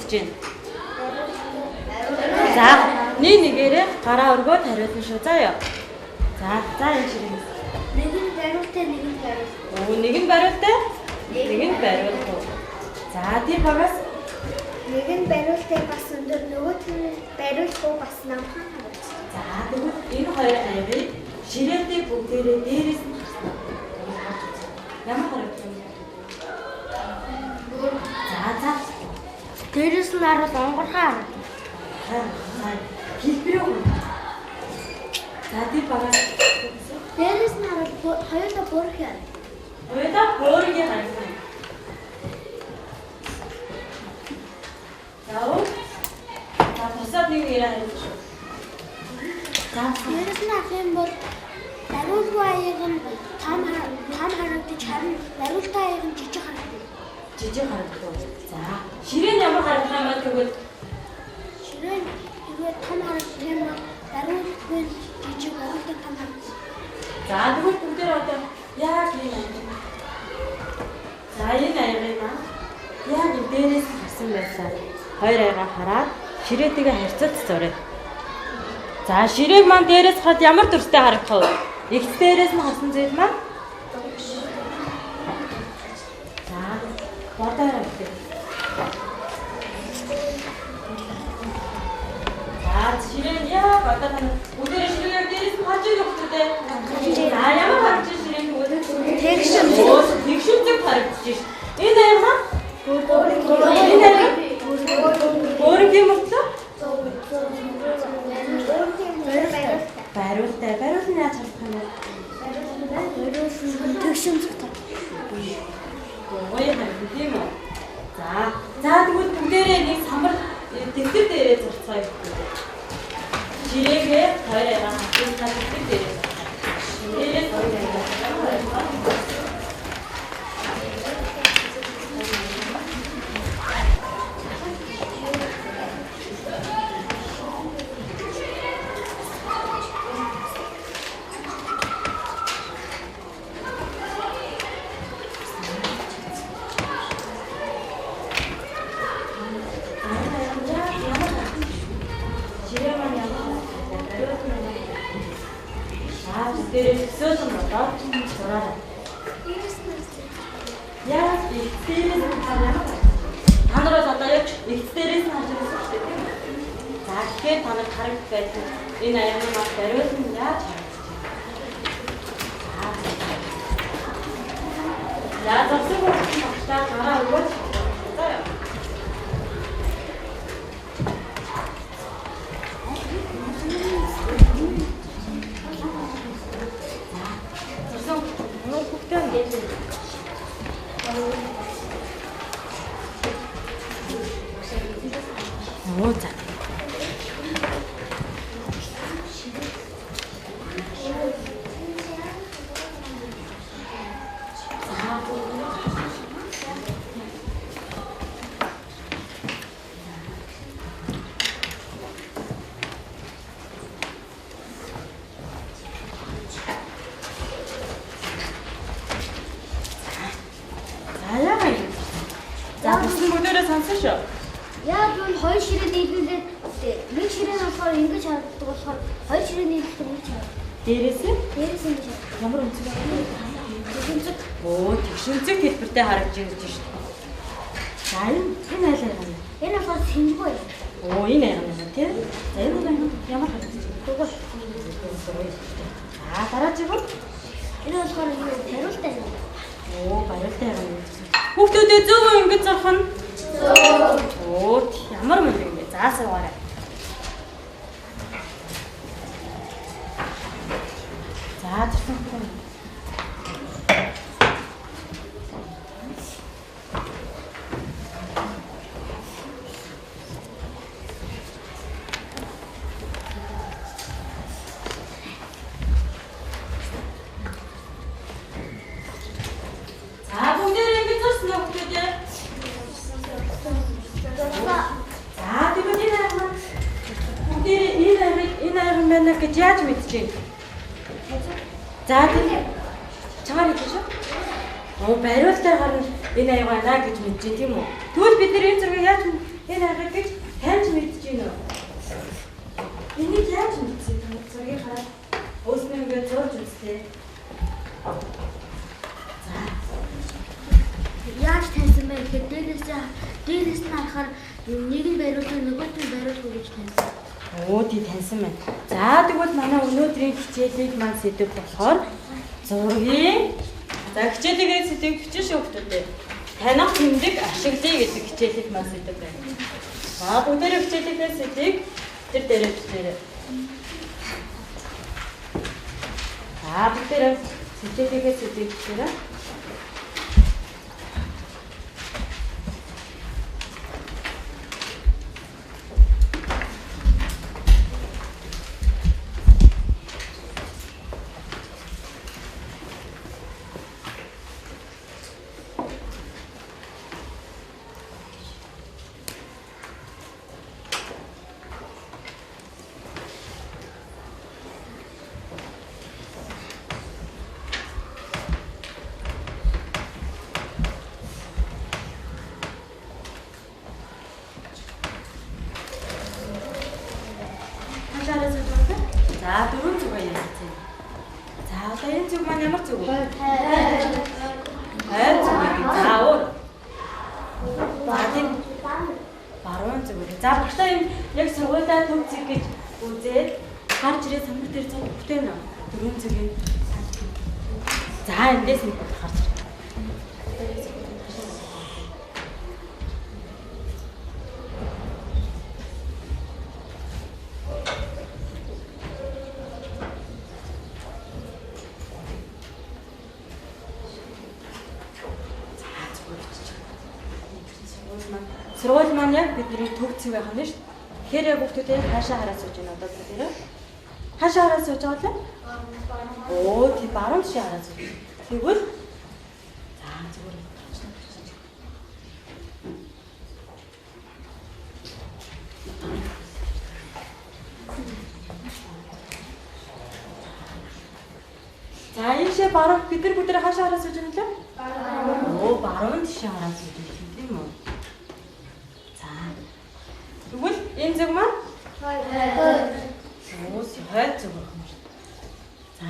харагдаж байна? За, нэг нэгээрээ гараа өргөөд хариулна шүү. За ёо. За, за энэ ширээнээс. Нэг нь бариултай, нэг нь бариултай. Өө, нэг нь бариултай, нэг нь бариулгүй. За, тэр багаас Нэг нь бариултай бас өндөр, нөгөөх нь бариулгүй бас намхан харагдаж. За, тэгвэл энэ хоёр аягийг ширээтэй бүгдээрээ дээрээс нь харсан. Харж үзье. Ямар харагдах юм бэ? За, за. Дээрээс нь харуул онгорхой харагдана. За, хэлбэрээ хөө. За, тэр багаас Дээрээс нь харуул хоёулаа бүрх яа. хоёулаа хөөргийн харагдана. За, өө. За, бусад нэг нэрээ хариулах шүү. За, Дээрээс нь харах юм бол бариулгүй аяг нь том том харагдаж, харин бариултай аяг нь жижиг харагдана. Жижиг харагдах. За, ширээ нь ямар харагдах юм бэ тэгвэл? Ширээ нь хэрвээ том харагдах юм бол бариулгүй нь жижиг, бариултай том харагдана. За, тэгвэл бүгдээр одоо яг энэ аяг. За, энэ аягийг маань яг энэ дээрээс нь харсан байсаар хоёр аягаа хараад ширээтэйгээ харьцаж зуръя. За, ширээг маань дээрээс харахад ямар дүрстэй харагдах вэ? Эгц дээрээс нь харсан зүйл маань за, бодоорой битээ. За, ширээ нь яг одоо та бүгдээрээ ширээг дээрээс нь харж байгаа хүмүүс үү? За, ямар харагдаж ширээг тэгвэл? Тэгшин. Тэгшинцэг харагдаж шин. Энэ аяг маань энэ аяг өөрийн мөртлөө бариултай. Бариул нь яаж харагдах юм бэ? Тэгшинцэг том. Гоё харагдана тийм үү? За, за тэгвэл бүгдээрээ нэг самар дэвтэр дээрээ зурцгаая. Ширээгээ хоёр аягаа хатуулаад дэвтэр дээрээ зурцгаая. Дээрээ хоёр аягаа харагдах. Ширээ маань ямар харагдах вэ? Бариул нь ямар харагдах вэ? За, бүгдээрээ төсөөлөн бодоод зураарай. Яг эгц дээрээс нь харах ямар харагдах вэ? Та нар бол одоо яг эгц дээрээс нь харж байгаа шүү дээ, тийм үү? За, тэгэхээр та нар харагдах байсан энэ аяны маань бариул нь яаж харагдах вэ? За, зурсан хүүхдийн багшдаа гараа өгөөд за яа. Зурсан хүүхдээ Оо, за. За, яа юм. За, бүсэн бүгдээрээ сонсон шүү. Яг нь хоёр ширээ нийлүүлээд нэг ширээ нь болохоор ингэж харагддаг болохоор хоёр ширээ нийлүүлэхээр ингэж харагддаг. Дээрээс нь Дээрээс ингэж харагддаг. ямар өнцөг вэ? Тэгшинцэг. Оо, тэгшинцэг хэлбэртэй харагдаж байна гэж шүү дээ. За, энэ айл аяга юм. Энэ болохоор сэнжгүй. Оо, энэ аяга юм тий. За, энэ аяга ямар харагдаж байна? Дугуй. За, дараагийн нь Энэ болохоор юу бариултай юм. Оо, бариултай аяга юм. Хүүхдүүдээ зөв үү ингэж зурх нь? Зөв. Оо, ямар мундаг юм бэ? За, суугаарай. За, зурсан хүн. За, бүгдээрээ ингэж зурсан уу хүүхдүүдээ? За, тэгвэл энэ аяга маань бүгдээрээ энэ аягийг энэ аяга юм байна гэж яаж мэдчихэв? За, тэр чагаар хэлж шүү. Оо, бариултай гарна энэ аяга байна гэж мэдэж байна, тийм үү? Тэгвэл бид нэр энэ зургийг яаж энэ аяга гэж таньж мэдэж байна уу? Энийг яаж мэдсэн? Зургийг хараад өөрснөө ингээд зурж үзлээ. За. Яаж таньсан бэ гэхээр дээрээс нь харахаар нэг нь бариултай, нөгөөт нь бариулгүй гэж таньсан. Оо, тий таньсан байна. За, тэгвэл манай өнөөдрийн хичээлийг маань сэдэв болохоор зургийн. За, хичээлээ сэдвийг бичсэн шүү хүмүүстээ. Таних тэмдэг ашиглая гэдэг хичээлийг маань сэдэв байна. За, бүгдээрээ хичээлийнхээ сэдвийг тэр дээрээ бичээрэй. За, бүгдээрээ хичээлийнхээ сэдвийг бичээрэй. За, дөрвөн зүг ярилцъя. За, одоо энэ зүг маань ямар зүг вэ? Хойд зүг гэдэг. За, өөр. За, тийм баруун зүг. За, багштай энэ яг сургуулаа төв зэг гэж үзээд гарч ирээ самбар дээр зураг бүтээнэ. Дөрвөн зүг. За, эндээс нэг гарч ирээ. Сургууль маань яг бидний төв зэг байх нь шүү дээ. Тэгэхээр яг хүүхдүүдээ хаашаа хараад сууж байна одоо бүгдээрээ? Хаашаа хараад сууж байгаа вэ? Оо, тий баруун тишээ хараад сууж. Тэгвэл за зүгээр бичиж. За, ийшээ баруун бид нар бүгдээрээ хаашаа хараад сууж байна лээ? Оо, баруун тишээ хараад сууж байна тийм үү? Тэгвэл энэ зүг маань хойд. Хойд зүг байх юм шүү. За.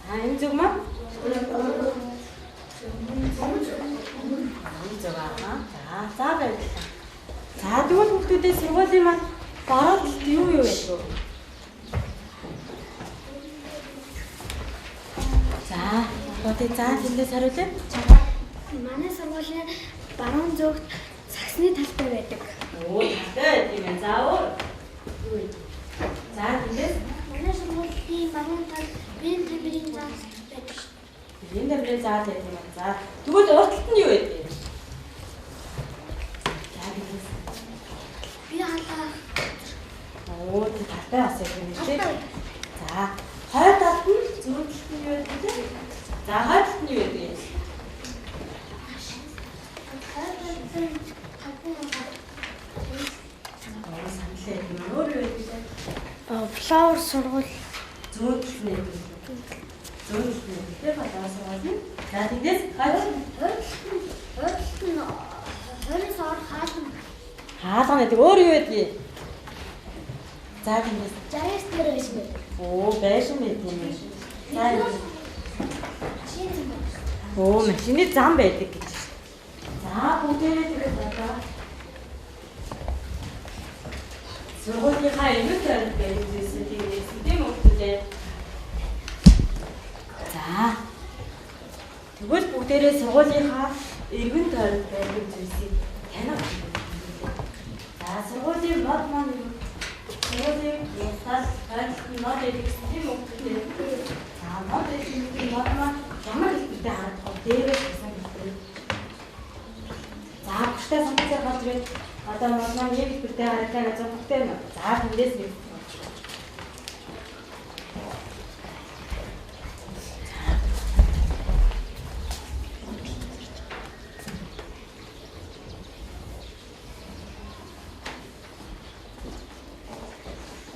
За, энэ зүг маань энэ зүг аа. За, за баярлалаа. За, тэгвэл хүүхдүүдээ сургуулийн маань баруун талд юу юу байдаг вэ? За, одоо тий за тэндээс хариулъя. Манай сургуулийн баруун зүгт саксны талбай байдаг. Оо, талбай тийм ээ. За, өөр. За, тэндээс манай сургуулийн баруун талд биеийн тамирын зал байдаг. Биеийн тамирын зал байдаг юм байна. За, тэгвэл урд талд нь юу байдаг юм? За, тэндээс бие халаа. Оо, тий талбай бас байдаг юм шүү дээ. За, хойд талд нь зүүн талд нь юу байдаг вэ? За, хойд талд нь юу байдаг юм? Flower сургууль зүүн талд нь байдаг. Зүүн талд нь байдаг flower сургууль. За, тэндээс хойд нь хойноос ор хаалга. Хаалга гэдэг өөр юу байдгийг? За, тэндээс 69 дээр байшин байдаг. Оо, байшин байдаг юм байна. За, машины зам байдаг. Оо, машины зам байдаг гэж. За, бүгдээрээ тэгээд одоо сургуулийнхаа эргэн тойронд байдаг зүйлсүүдийг нээсэн тийм үү хүүхдүүдээ? За. Тэгвэл бүгдээрээ сургуулийнхаа эргэн тойронд байдаг зүйлсийг таних. За, сургуулийн мод маань юу? Сургуулийн модаас тойролт нь мод байдаг гэсэн тийм үү хүүхдүүдээ? За, мод байдаг нь мод маань ямар хэлбэртэй харагдах вэ? Дээрээс гэсэн хэлбэр. За, багштай самбар гарч ирээд одоо мод маань ийм хэлбэртэй харагдлаа гэж боддог юм. За, тэндээс нэг.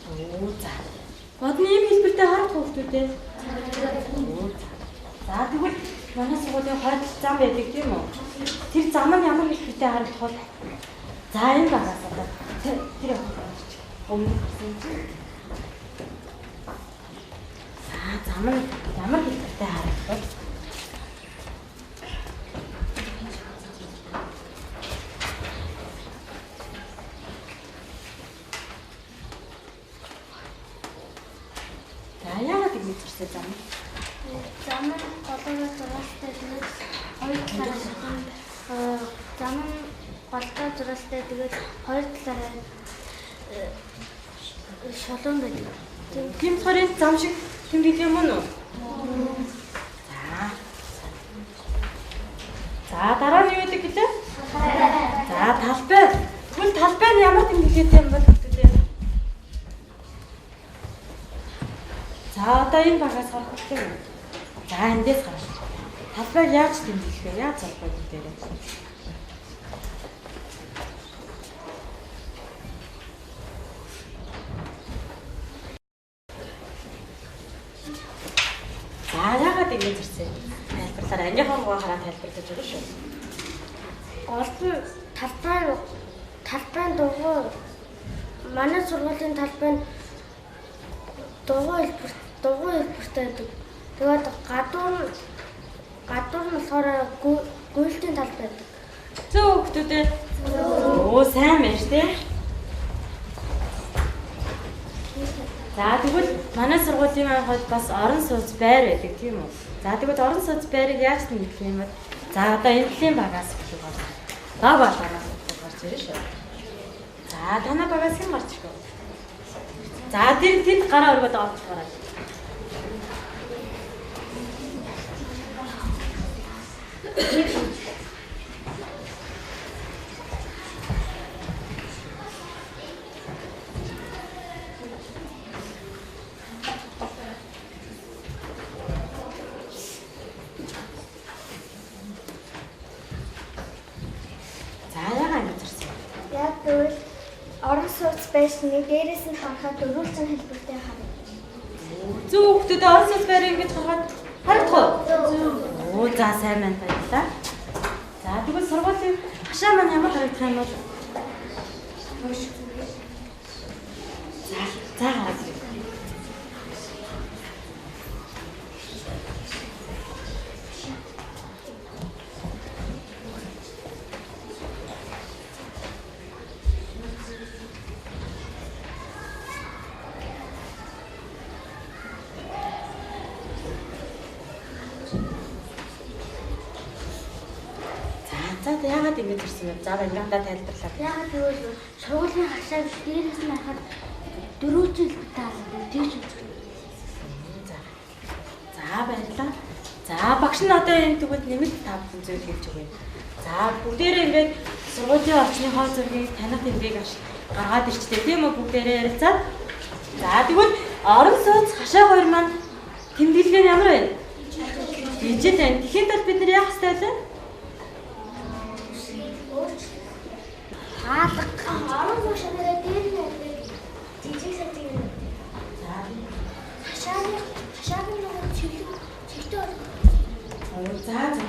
Оо, за. Мод нь ийм хэлбэртэй харагдах хүүхдүүдээ. За, тэгвэл манай сургуулийн хойд зам байдаг тийм үү? Тэр зам нь ямар хэлбэртэй харагдах вэ? За, энэ багаас одоо тэр өмнө гарсан чинь. За, зам нь ямар хэлбэртэй харагдах вэ? За, яагаад ингэж зурсан зам? Зам нь голоороо зураастай, тэгээд хоёр талаараа шулуун. Зам нь голдоо зураастай, тэгээд хоёр талаараа шулуун байдаг. Тийм болохоор энэ зам шиг тэмдэглэх юм уу? За. За, дараа нь юу гэдэг гэлээ? За, талбай. Тэгвэл талбай нь ямар тэмдэглэтэй юм бол гэдэг? За, одоо энэ багаас гарах хэрэгтэй юм. За, эндээс гарах. Талбайг яаж тэмдэглэх вэ? Яаж зарах вэ бүгдээрээ? За, яагаад ингэж ирсэн? Тайлбарлаарай. Ангийнхаа гоо хараа тайлбарлаж өгнө шүү. Гол нь талбайн дугуй, манай сургуулийн талбай нь дугуй хэлбэртэй байдаг. Тэгээд гадуур нь болохоор гүйлтийн талбай байдаг. Зөв хүүхдүүдээ. Оо, сайн байна шүү дээ. За, тэгвэл манай сургуулийн хойд бас орон сууц байр байдаг тийм үү? За, тэгвэл орон сууц байрыг яаж тэмдэглэх юм бэ? За, одоо энэ талын багаас эхлэх байна. Баг багаас гарч ирнэ шүү. За, танай багаас хэн гарч ирэх вэ? За, тэр тэнд гараа өргөд авч гараа. За, яагаад ингэж ирсэн? Яг гэвэл орон сууц байшныг дээрээс нь харахад дөрвөлжин хэлбэртэй харагдана. Зөв хүүхдүүдээ, орон сууц байрыг ингэж харахад харагдах уу? Оо, за, сайн байна, баярлалаа. За, тэгвэл сургуулийн хашаа маань ямар харагдах юм бол? За, за хараад ирье. За, яагаад ингэж ирсэн бэ? За, ангийнхандаа тайлбарлаа. Яагаад гэвэл сургуулийн хашааг дээрээс нь харахад дөрвөлжин хэлбэртэй харагдана. Тэгж үзэх. За. За, баярлалаа. За, багш нь одоо энэ тэгвэл нэмэлт та бүхэн зүйл хэлж өгье. За, бүгдээрээ ингээд сургуулийн орчныхоо зургийг таних тэмдгийг гаргаад ирчтэй тийм үү? Бүгдээрээ ярилцаад. За, тэгвэл орон сууц хашаа хоёр маань тэмдэглэгээ нь ямар вэ? Ижил байна. Тэхийн тулд бид нар яах ёстой вэ? Хаалга. Орон сууц хашаанаараа дээр нь жижиг сажиг юм. За, хашааны нөгөө чигтэй болох. За, за.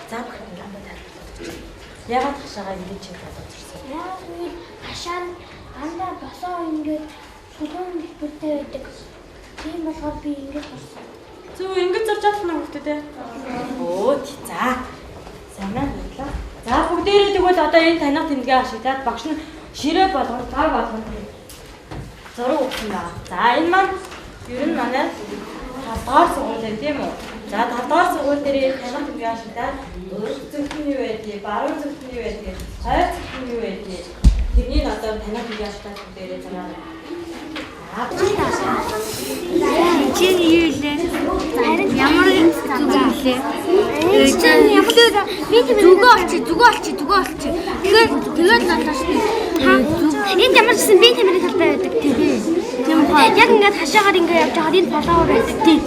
За, яагаад хашаагаа ингэж хэлээд ирсэн? Яагаад гэвэл хашаа нь дандаа босоо ингээд шулуун хэлбэртэй байдаг. Тийм болохоор би ингэж зурсан. Зөв, ингэж зурж чадах нь хүүхдүүдээ. Өө, за. Сайн байна, баярлалаа. За, бүгдээрээ тэгвэл одоо энэ таних тэмдэгээ ашиглаад багш нь ширээ болгон, баг болгон зураг өгсөн байна. За, энэ маань ер нь манай 5 дугаар сургууль байх тийм үү? За, 5 дугаар сургууль дээр таних тэмдэгээ ашиглаад урд зүгт нь юу байдгийг, баруун зүгт нь юу байдгийг, хойд зүгт нь юу байдгийг тэрнийг одоо таних тэмдэгээ ашиглаад бүгдээрээ зураа. Чи юу илээ? Ямар зүг илээ? Эхлээд зүгөө олчих, зүгөө олчих, зүгөө олчих. Тэгэхээр тэгэл боллоо шүү дээ. Энд ямар ч гэсэн би тамирын талбай байдаг тийм. Тийм хаа. Яг ингээд хашаагаар ингээд явж байхад энд полоор байдаг тийм.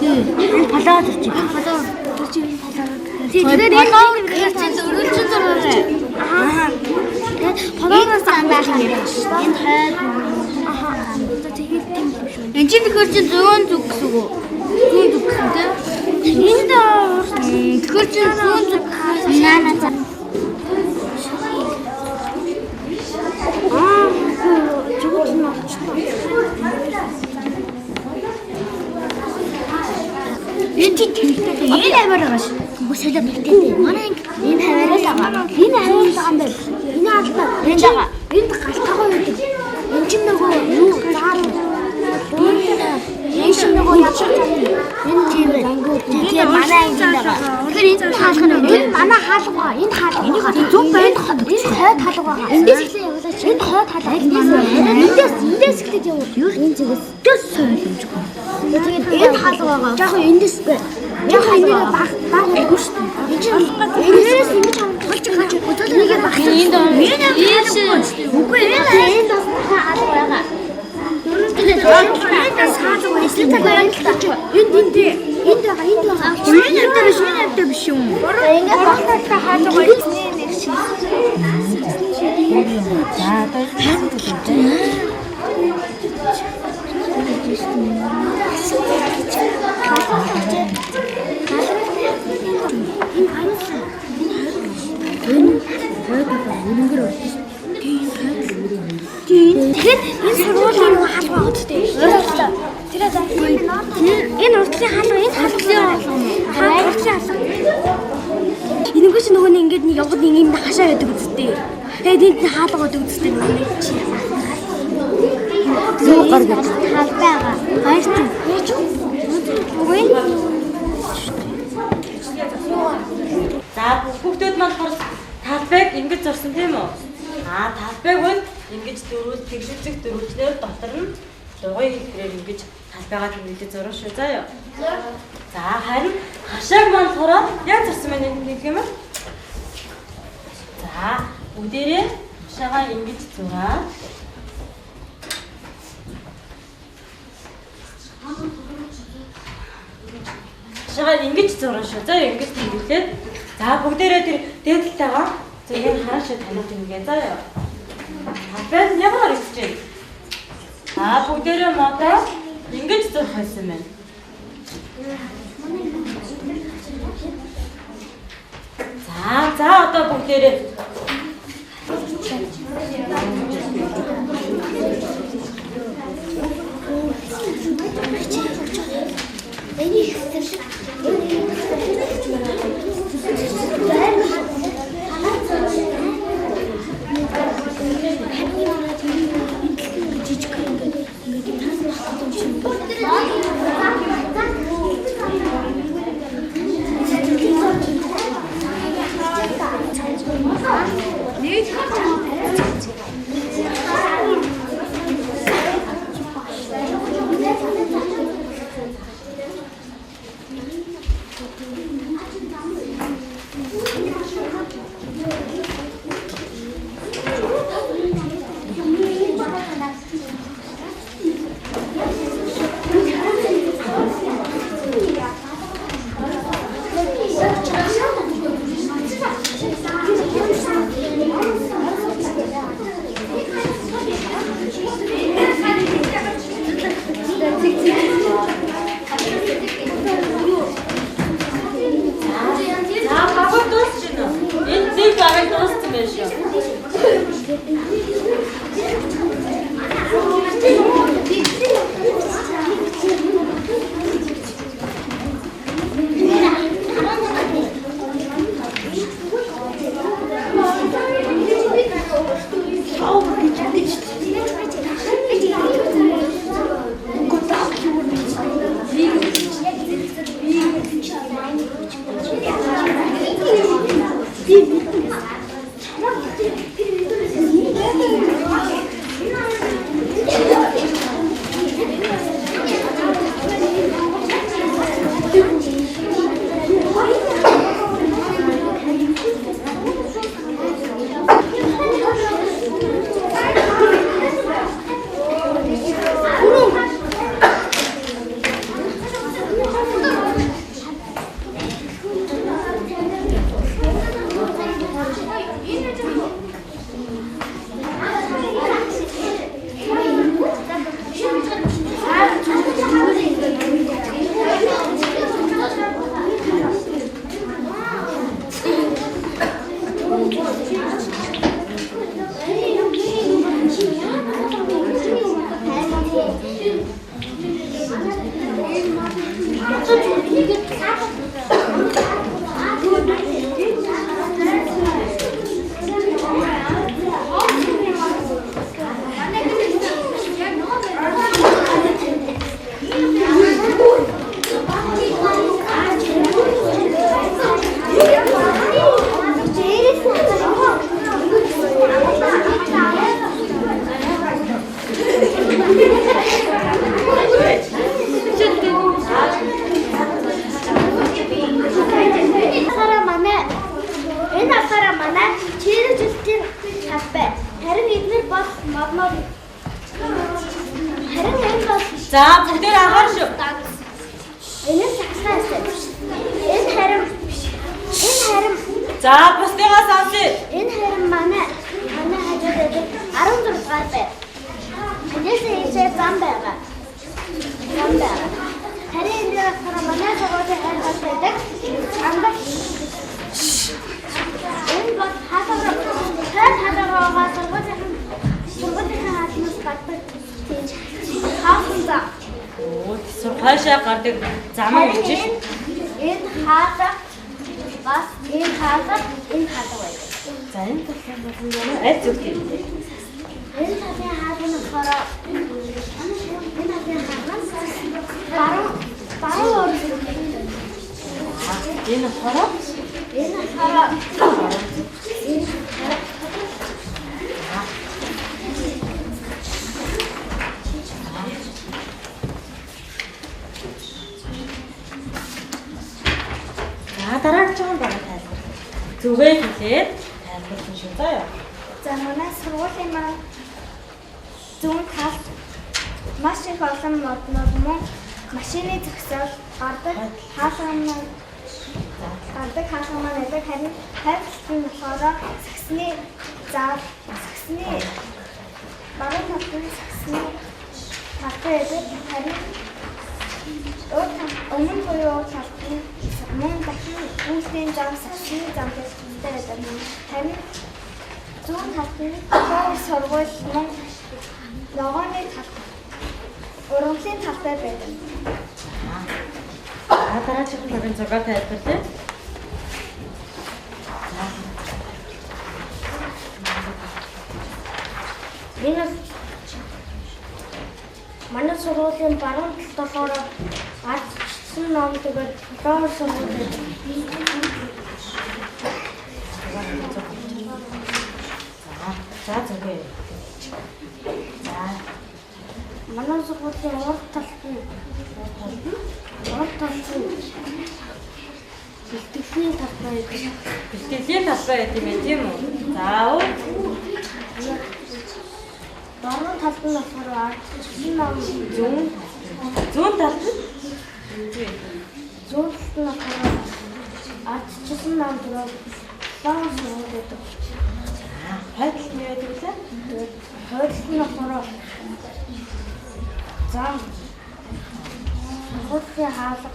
Энэ полоор чи. Полоор чи энэ полоор. Тийм тэгэхээр энэ полоор гэхээр чи өргөлжин зурварай. Аа. Тэгээд полоороос зам байх юм байна. Энд хойд. Аха. Тэгээд тийм юм шүү. Энд чинь тэгэхээр чи зүүн зүг гэсэн үг үү? Зүүн зүг гэсэн тийм. Энд Тэгэхээр чи зүүн зүг наана за. Аа, зүгээр нь олчихлоо. Энэ чи тэнхтэй. Энэ амар байгаа шүү. Солио бэлтээтэй. Манай анги энэ хаваараа л байгаа. Энэ хаваар л байгаа юм байна. Энэ албаа. Энэ байгаа. Энд галтгай байдаг. Энэ чинь нөгөө юу заал. Энэ чинь нөгөө ядчил. Энэ тийм байна. Тэгээ манай анги байгаа. Тэгэхээр энэ хаалга нь энэ манай хаалга байгаа. Энэ хаалга. Энэ зүг байна. Энэ хойд хаалга байгаа. Эндээс эхлээ явуулаач. Энэ хойд хаалга. Эндээс эндээс эхлээд явуул. Юу энэ зүгээс төс соёл юм шиг. Тэгээд энэ хаалга байгаа. Жаахан эндээс жаахан энийг баг баг үгүй шүү дээ. Энэ чинь эндээс ингэж хамгаалж байгаа чинь энийг баг. Энд үгүй энэ Энд бас хаалга байгаа. Тэгээд энд бас хаалга байна. Эсрэг талаар энд энд энд байгаа энд байгаа. Энэ амтай биш, энэ амтай биш юм. Ингээд баг талтай хаалга байна. Нэг шиг. За одоо энэ зүйл. Тэгэхээр энэ сургуулийн нөгөө хаалга байгаа үстэй. Тэр энэ уртлын хаалга, энэ хаалгалын хаалга, уртлын хаалга. Энэгүй чи нөгөө нэг ингээд нэг явгад нэг юм хашаа байдаг үстэй. Тэгээд энд хаалга байдаг үстэй нөгөө нэг чи. Зүү гар гэж. Хаалга байгаа. Хоёр тийм. Яаж вэ? Үгүй. За хүүхдүүд маань болохоор талбайг ингэж зурсан тийм үү? Аа талбайг нь ингэж дөрвөл тэглэцэг дөрвөлнөөр дотор нь дугуй хэлбэрээр ингэж талбайгаа тэмдэглэж зурна шүү заа юу. За харин хашааг маань болохоор яг зурсан байна нэг юм аа. За бүгдээрээ хашаагаа ингэж зураад хашаагаа ингэж зурна шүү. За юу ингэж тэмдэглээд за бүгдээрээ тэр дээд талтайгаа зургийг хараа шүү таних тэмдэглээ заа юу. Талбай нь ямар харагдаж байна? За бүгдээрээ модоо ингэж зурх байсан байна. За за одоо бүгдээрээ За бүгдээр анхаар шүү. Энэ сагсаа Энэ харин энэ харин За бусдыгаа сонсъё. Энэ харин манай манай хажууд байдаг 16 дугаар байр. Энэс ийшээ зам байгаа. Зам байгаа. Харин энэ дээр болохоор манай сургуулийн хайр хол байдаг. Амбар. Энэ бол хаалга хайр хаалгаа сургуулийн сургуулийн хаалнаас гардаг тийм хаалган зам. Оо хойшоо гардаг зам гэж Харин энэ хаалга бас энэ хаалга энэ хаалга байдаг. За энэ талын болон ямар аль зүгт юм бэ? Энэ талын хаалга нь болохоор энэ талын хаалга нь баруун баруун урд. Энэ болохоор Энэ болохоор энэ За дараагийн байгаа тайлбар. Зүгээ хэлээд тайлбарлана шүү заа юу. За манай сургуулийн маань зүүн талд маш их олон моднууд мөн машины зогсоол гардаг хаалга маань гардаг хаалга маань байдаг. Харин хойд талд нь болохоор сагсны зал, сагсны баруун талд нь сагсны талбай байдаг. Харин урд өмнө буюу урд талд нь мөн дахин үйлдвэрийн зам, сагсны зам гэж байдаг. Харин зүүн талд нь хуур сургууль мөн ногооны тал, ургамлын талбай байдаг. За дараагийн багийн зургаар тайлбарлая. Энэ манай сургуулийн баруун талд болохоор ардчсан ном тэгээд флоор сургууль байдаг. За зүгээ. За манай сургуулийн урд талд нь бэлтгэлийн талбай байдаг. Бэлтгэлийн талбай гэдэг юм тийм үү? За баруун талд нь болохоор ардчсан ном зүүн зүүн талд нь зүүн талд нь болохоор ардчсан ном тэгээд флоор сургууль байдаг. Хойд талд нь юу байдаг вэ? Тэгээд хойд талд нь болохоор зам сургуулийн хаалга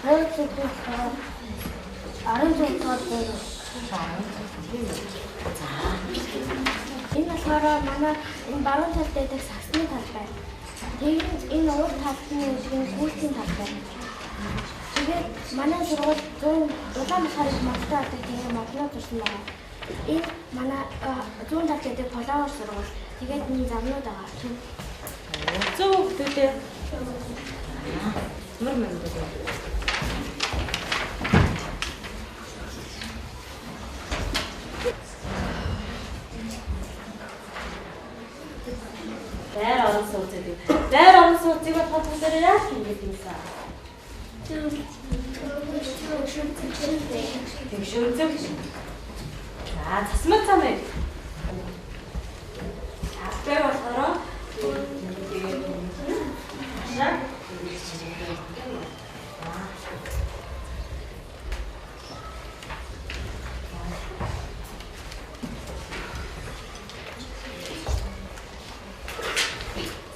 хойд талд нь болохоор 16 дугаар байр. Энэ болохоор манай энэ баруун талд байдаг сагсны талбай. Тэгээд энэ урд талд нь байдаг нь гүйлтийн талбай. Тэгээд манай сургууль зүүн улаан болохоор их модтой байдаг. Тэгээд модноо зурсан байгаа. Энэ манай зүүн талд байдаг флауэр сургууль. Тэгээд энэ замнууд байгаа. Зөв хүүхдүүдээ. Мөр мөр. Байр орон сууц гэдэг. Байр орон сууцыг болохоор бүгдээрээ яаж хийгээд юмсан? Тэгшүүр зөв. За засмаг цамыг. Талбай болохоор хашаа.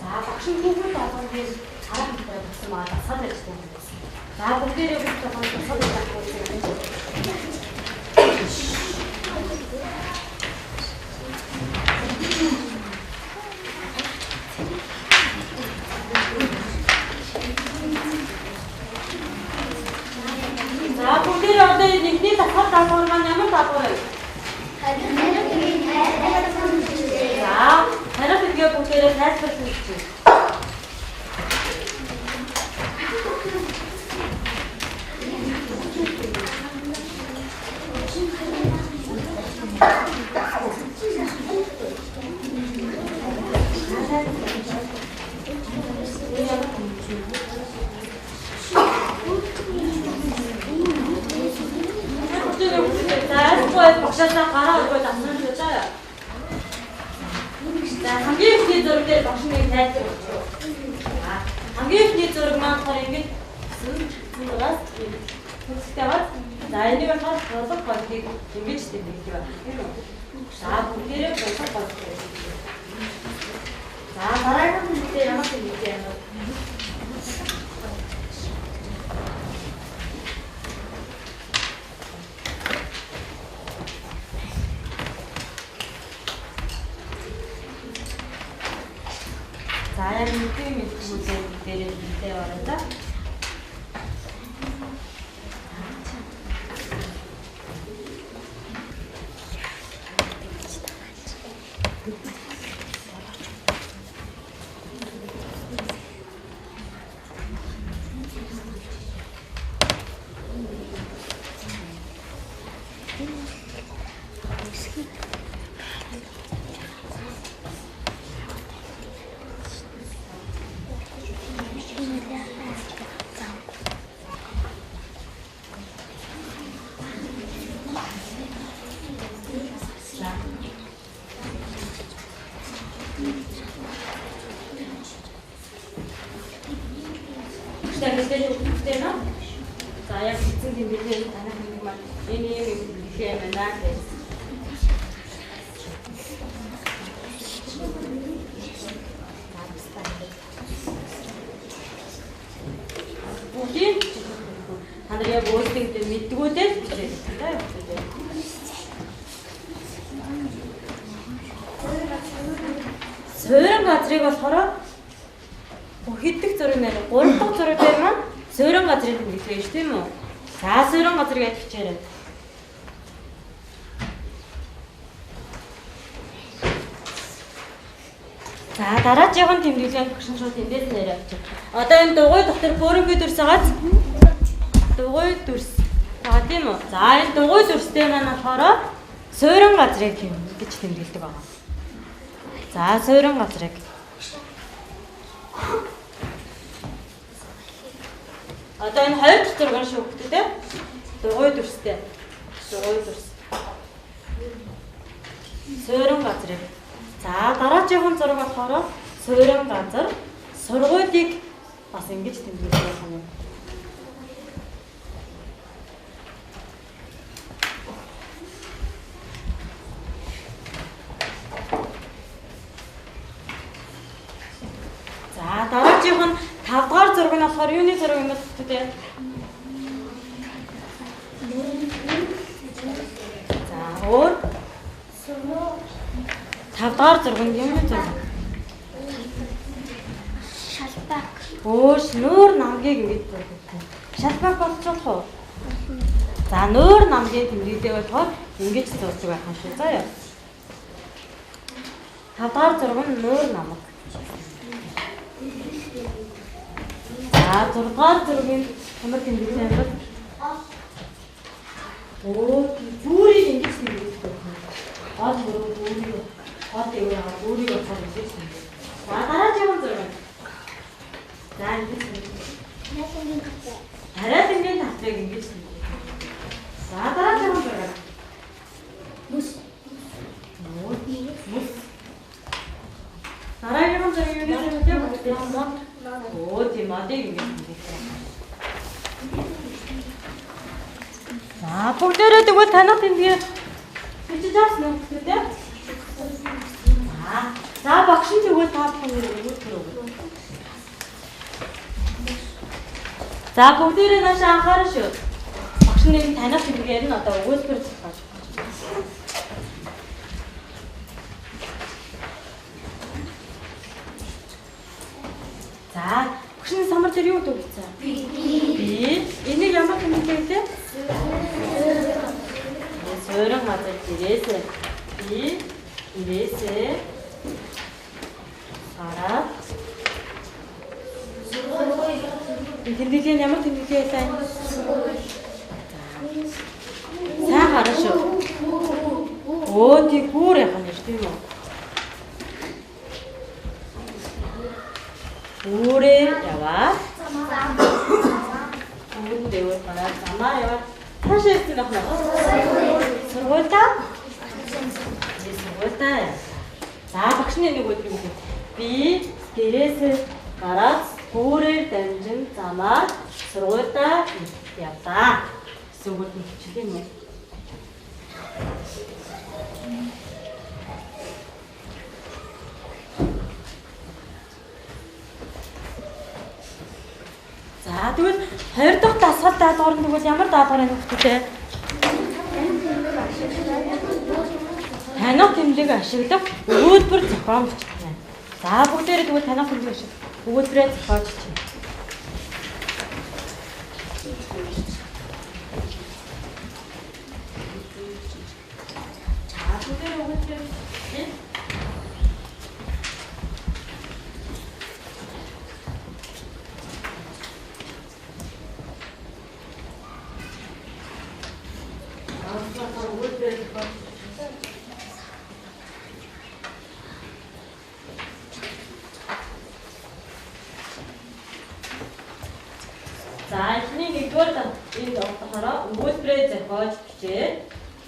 За багш нь хүүхэд болгон дээр арга хэмжээ өгсөн маа дасгал ажилласан юм байна. За бүгдээрээ хүүхэд болгон дасгал ажиллах юм. За бүгдээрээ одоо нэгний дасгал даалгавар маань ямар даалгавар вэ? За хариу гэдгээ бүгдээрээ тайлбарлана гэж байна. За айлгүй багшаасаа гараа өргөөд асууж байна. За хамгийн эхний зураг дээр багш нэг тайлбар өгч. За хамгийн эхний зураг маань болохоор ингэж зургаас төгсөлтэй байгаа. За энийг болохоор булаг голыг ингэж тэмдэглэж байна. Тийм үү? За бүгдээрээ булаг гол гэж. За дараагийн тэмдэглэл ямар тэмдэглэл юм бэ? За яг мэдээ мэдгүйтэй бүгдээрээ мэдээ ороо за. За яг эцэн тэмдэглэл танах нэг маань энэ юм тэмдэглэл юм байна гэж. Бүгдийг та нар яг өөрсдөө мэддгүүдээ л бичээд байна. Суурин газрыг болохоор хэддэг зураг нэр 3 дахь зураг дээр маань суурин газрыг тэмдэглэв шүү тийм үү? За суурин газрыг яаж бичээрэй? За дараагийн тэмдэглэлийн багш нь шууд эндээс нэр авчих. Одоо энэ дугуй дотор бөөрөнхий дүрс байгааз дугуй дүрс байгаа тийм үү? За энэ дугуй дүрстэй маань болохоор суурин газрыг гэж тэмдэглэдэг байгаа. За суурин газрыг. Одоо энэ хоёр дахь зураг нь шүү дээ, тэ? Дугуй дүрстэй. Дугуй дүрс. Суурин газрыг. За дараагийн зураг болохоор суурин газар сургуулийг бас ингэж тэмдэглэх юм. За дараагийн нь 5 дугаар зураг нь болохоор юуны зураг юм бэ гэдэг? За өөр 5 дугаар зураг нь юуны зураг? Шалбак. Өөш нүүр намгийг ингэж зурдаг. Шалбак болж болох уу? За нүүр намгийн тэмдэглэлээ болохоор ингэж зурдаг байх юм шүү. За яа. 5 дугаар зураг нь нүүр намаг. За 6 дугаар зургийн ямар тэмдэглэл юм бэ? Оо, бүрийг ингэж тэмдэглэдэг байна. Гол бүрүү бүрийг гол дэвээр бүрийг болохоор ингэж тэмдэглэдэг. За дараагийн зураг. За ингэж тэмдэглэдэг. Тариалангийн талбайг ингэж тэмдэглэдэг. За дараагийн зураг. Бүс. Бүс. Дараагийн зураг юу гэж вэ? Оо тийм модыг ингэж тэмдэглэдэг. За бүгдээрээ тэгвэл танах тэмдэглэл бичиж авсан уу гэдэг? За багш нь тэгвэл та бүхэн өгүүлбэр өгнө. За бүгдээрээ нааш анхаарал шүү. Багш нь энэ таних тэмдэглэл нь одоо өгүүлбэр зохиож байна. За багш нь самар дээр юу гэдэг вэ? Би. Энийг ямар тэмдэглэл вэ? Суурин газар дээрээс би дээрээс гараад тэмдэглэл нь ямар тэмдэглэл вэ? Сайн хараа шүү. Өө тий гүүр яах юм шүү тийм үү? Гүүрээ яваад гүүрэн дэвээр гараад замаар яваад хаашаа ирсэн байх вэ? Сургуульдаа? Сургуульдаа. За багш нь нэг өдрийг хэлээ. Би гэрээсээ гараад гүүрээр дамжин замаар сургуульдаа явлаа гэсэн үг нь хичээлээ юм. За тэгвэл хоёр дахь дасгал даалгавар нь тэгвэл ямар даалгавар юм бэ? Таних тэмдэг ашиглах өгүүлбэр зохион бичих байна. За бүгдээрээ тэгвэл таних тэмдэг ашиглах өгүүлбэрээ зохиож бичнэ. За бүгдээрээ өгүүлбэрээ бичнэ. За эхний нэгдүгээр энд болохоор өгүүлбэрээ зохиож бичээ.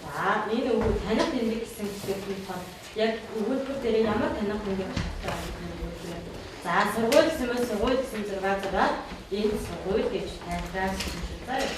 За энэ өгүүлбэр таних тэмдэг гэсэн хэсэгт нь яг өгүүлбэр дээр ямар таних тэмдэг ашиглах вэ? За сургууль гэсэн мөн сургууль гэсэн зураг зураад энэ сургууль гэж тайлбарлаж байна.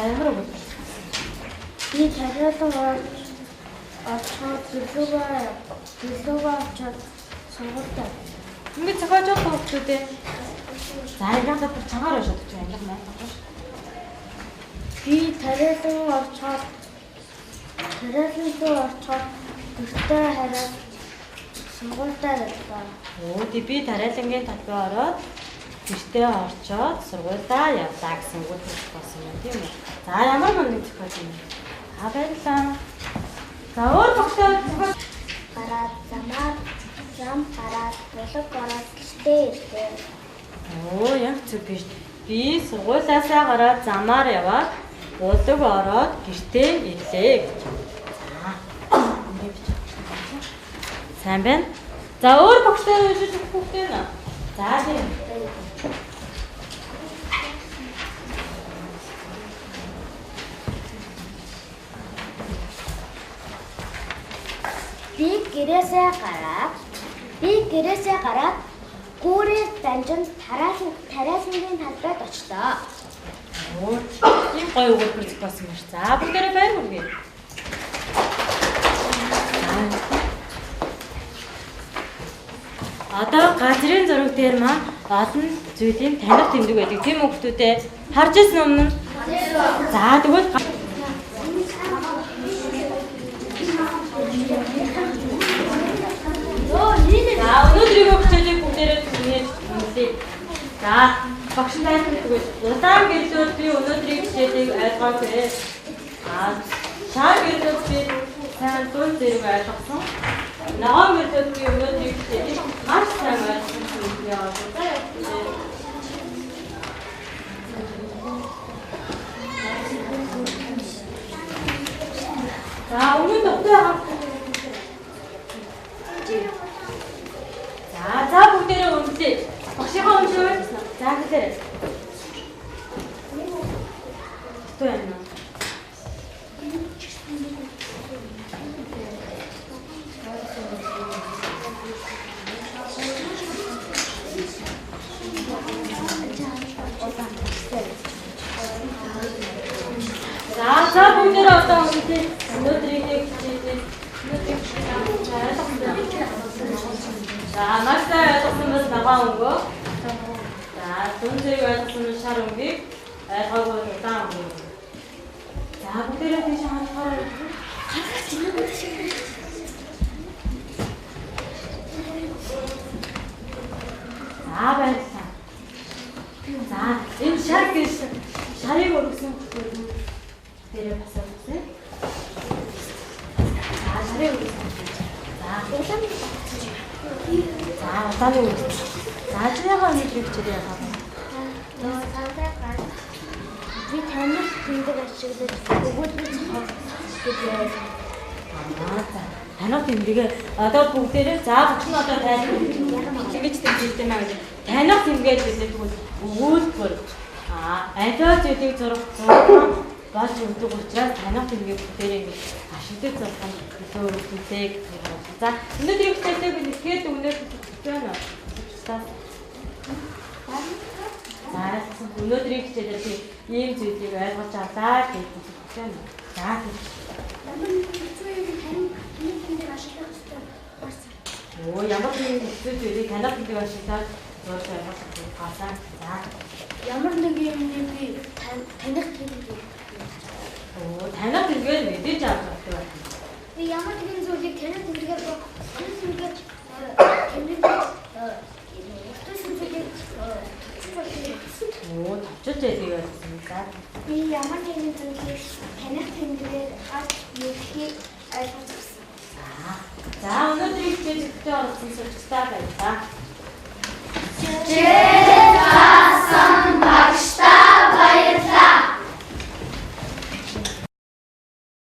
За ямар өгүүлбэр? Би тариалан орчоод гэрлүүгээ очоод сургуультай. Ингээд зохиож байгаа хүмүүс үү? За яагаад бүр чангаар уншаад чи ангих майтахгүй. Би тариалан орчоод тариалан руу орчоод гэртээ хараад сургуультай явлаа. Өө тий би тариалангийн талбай ороод гэртээ орчоод сургуульдаа явлаа гэсэн үг болсон юм тийм үү? За ямар мундаг зохиол юм бэ? За баярлалаа. За өөр багшаа зохиол гараад замаар зам гараад булаг ороод гэртээ ирлээ. Оо яг зүг биш. Би сургуулиасаа гараад замаар яваад булаг ороод гэртээ ирлээ гэж. За ингэ бичих. Сайн байна. За өөр багшаа уншиж өгөх хүүхдээ нэ. За тийм. Би гэрээсээ гараад гүүрээр дамжин тариалангийн талбайд очлоо. Оо, тийм гоё өгүүлбэр зохиосон юм шиг. За бүгдээрээ баяр хүргэе. Одоо газрын зураг дээр маань олон зүйлийн таних тэмдэг байдаг. Тийм үү хүмүүс ээ? Харж ирсэн өмнө нь. За тэгвэл за өнөөдрийн хичээлийг бүгдээрээ түгнэж үнэлье. За багш нь тайлбарлах тэгвэл удаан гэрлүүд би өнөөдрийн хичээлийг ойлгоогүй. Аа шар гэрлүүд би сайн дүн зэрэг ойлгосон. Ногоон гэрлүүд би өнөөдрийн хичээлийг маш сайн ойлгосон гэж явуулсан. За өмнө нь дутуу байгаа. За бүгдээрээ үнэлье. Багшийнхаа үнэлгээ. За хэлээрэй. Дутуу байна уу? За бүгдээрээ одоо үнэлье. Өнөөдрийн хичээлийг өнөөдрийн хичээлийг ойлгосон. За маш сайн ойлгосон бол ногоон өнгөө. Зүүн зэрэг ойлгосон нь шар өнгийг ойлгоогүй удаан өнгө. За, бүгдээрээ тийш харахаар За, баярлалаа. За, энэ шар гэж шарыг өргөсөн дээрээ бас өгсөн. За, шарыг өргөсөн. За, Улаан за, удааны өргөсөн. За, чи яхаа өнөөдрийг хичээлээ яхаа. Цагдаа гар би таних тэмдэг ашиглаж өгүүлбэр зохиох гэж байна. Аа, за. Таних тэмдэгэ одоо бүгдээрээ за багш нь одоо тайлбар ингэж тэмдэглэж байна гэж. Таних тэмдэгэ гэдэг тэгвэл өгүүлбэр аливаа зүйлийг зурах зураг болж өгдөг учраас таних тэмдэгийг бүгдээрээ ингэж ашиглаж зурах нь илүү өргөмжтэй гэж байна. За, өнөөдрийн хичээлийг нэхэд өнөөдөр хөтөлж байна. За, өнөөдрийн хичээлээр би ийм зүйлийг ойлгож авлаа гэж бодож байна. За, Ямар нэгэн хэцүү юм таних тэмдэг ашиглах ёстой гарсан. Оо, ямар нэгэн хэцүү зүйлийг таних тэмдэг ашиглаад зурж ойлгох гасаа. За, Ямар нэгэн юмыг би таних тэмдэг. Оо, таних тэмдгээр мэдээж авч болдог байна. Би ямар нэгэн зүйлийг таних тэмдгээр таних тэмдгээр тэмдэглэж уртсан зүйлийг товчж болдог. Оо, товчилж яадаг байсан. За, Би ямар нэгэн зүйлийг таних тэмдгээр харж мэдэхийг ойлгож авсан. За, өнөөдрийн хичээл зүйтэй оролцсон сурагчдаа баярлалаа. Чээ.